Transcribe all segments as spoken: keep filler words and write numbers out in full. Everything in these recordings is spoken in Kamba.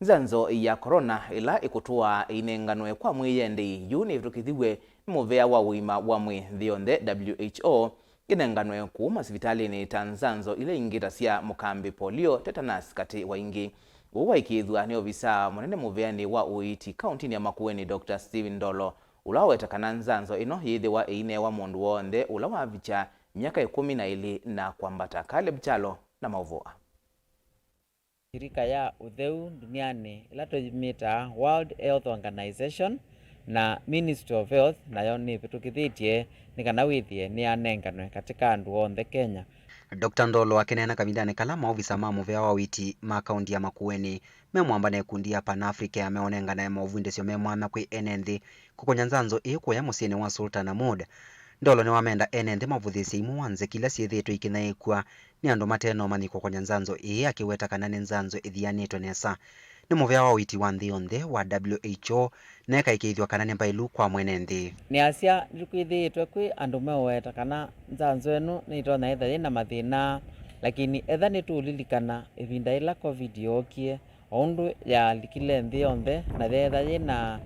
Nzanzo ya corona ĩla ĩkũtũaa ĩinenganwe kwa mwĩyendei yu nĩvĩtũkĩthiw'e nĩ mũvea wa ũima wa mwĩĩ nthĩ yonthe, W H O, ĩnenganwe kũu masivitalĩnĩ ta nzanzo ila ingĩ ta sya mũkambĩ, polio, tetanus, katĩ wa ingĩ. Ũu waĩkĩĩthw'a nĩ ovisaa mũnene mũveanĩ wa ũiiti kaũntinĩ ya Makueni, Doctor Stephen Ndolo, ũla waweta kana nzanzo ĩno yĩĩthĩwa ĩinewa mũndũ w'onthe ũla wavikya myaka ĩkũmi na ĩlĩ na kwambata. Caleb Kyalo na maũvoo aa. Shirika ya ũtheu nduniani ĩla tũmĩtaa World Health Organization na Ministry of Health nayo nĩvĩtũkĩthĩtye nĩ kana wĩthĩe nĩyanenganwe katĩ ka andũ onthe Kenya. Doctor Ndolo akĩneena kavindanĩ kala maovisa ma mũvea wa ũiiti ma kaũnti ya Makueni me mwamba na ĩkundi ya Pan Africa meũnenganae movindĩsyo me mwanya kwĩ ene nthĩ kũkony'a nzanzo ĩĩ kũya mũsyĩnĩ wa Sultan Ahmud. Ndolo nĩwamenda ene nthĩ mavũthĩĩsye imwe wa nzeki ila syĩthĩĩtwe ikĩnyaĩĩkw'a nĩ andũ mate na ũmanyi kũkony'a nzanzo ĩĩ, akĩweta kana nĩ nzanzo ĩthianĩtwe nesa. Nĩ mũvea wa ũiiti wa nthĩ yonthe wa W H O, na ĩkaĩkĩĩthw'a kana nĩ mbaĩlu kwa mwene nthĩ. Nĩasya nĩtũkwĩthĩĩtwe kwĩ andũ meũweta kana nzanzo ĩno nĩtonya ĩtha yĩ na mathĩna, lakini etha nĩtũũlilikana ĩvinda yĩla covid yookie, o ũndũ yalikile nthĩ yonthe na yeetha yĩ na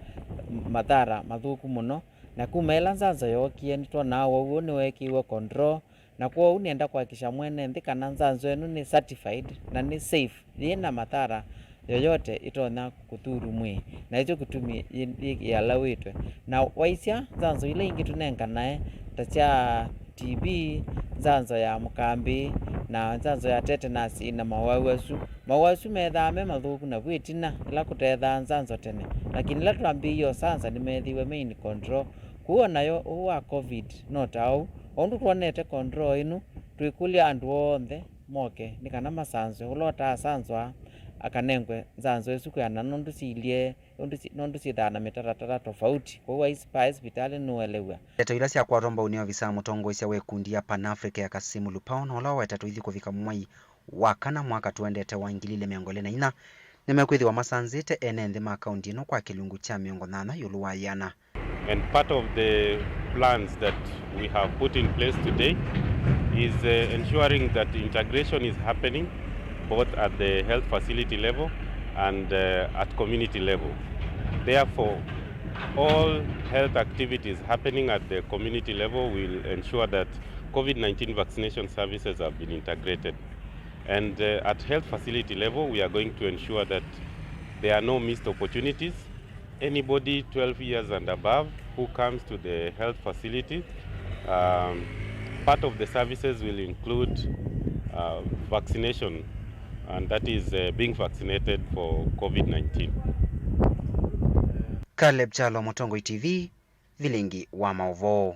mathara mathũku mũno, na kuma ĩla nzanzo yookie nĩtwonaa ũwau ũũ nĩweekĩiwe control. Na kwoou nĩenda kũhakikisha mwene nthĩ kana nzanzo ĩno nĩ certified na nĩ safe, yĩ na mathara yoyote ĩtonya kũthuru mwĩĩ, na nĩkyo kĩtumi yĩ, yĩ, yĩalawĩtwe. Na waisya nzanzo ila ingĩ tũnenganae ta sya T B, nzanzo ya mũkambĩ, na nzanzo ya tetanus ĩna mawau asu. Mawau asu methaa me mathũku navu ĩtina ĩla kũtethaa nzanzo tene, lakini ĩla twambĩĩie ũsanza nĩmeethĩiwe me in control. Kwoou o nayo ũũ wa covid no ta ũu. O ũndũ twonete control ĩno, twĩkũlya andũ onthe moke nĩ kana masanzwe. Ũla ũtaasanzwa akanengwe nzanzo ĩsu kwĩanana nũndũ siilye, nũndũ si-, nũndũ syĩthaa na mĩtaratara tofauti. Kwoou aisi pa sivitalĩ nũelew'a. Ndeto ila syakwatwa mbau nĩ ovisaa mũtongoesya wa ĩkundi ya Pan Africa ya Kasim Lupao, na ũla waweta tũithi kũvika mwai wa kana mwaka tũendete wa ngili ilĩ mĩongo ĩlĩ na inya, nĩmekwĩthĩwa masanzĩte ene nthĩ ma kaũnti ĩno kwa kĩlungu kya mĩongo nyanya ĩũlũ wa ĩana. And part of the plans that we have put in place today is, uh, ensuring that integration is happening both at the health facility level and, uh, at community level. Therefore, all health activities happening at the community level will ensure that covid nineteen vaccination services have been integrated. And, uh, at health facility level, we are going to ensure that there are no missed opportunities. Anybody twelve years and above who comes to the health facility, um, part of the services will include, uh, vaccination, and that is, uh, being vaccinated for covid nineteen. Caleb Kyalo, Mũtongoi T V, Vilingi wa Maũvoo.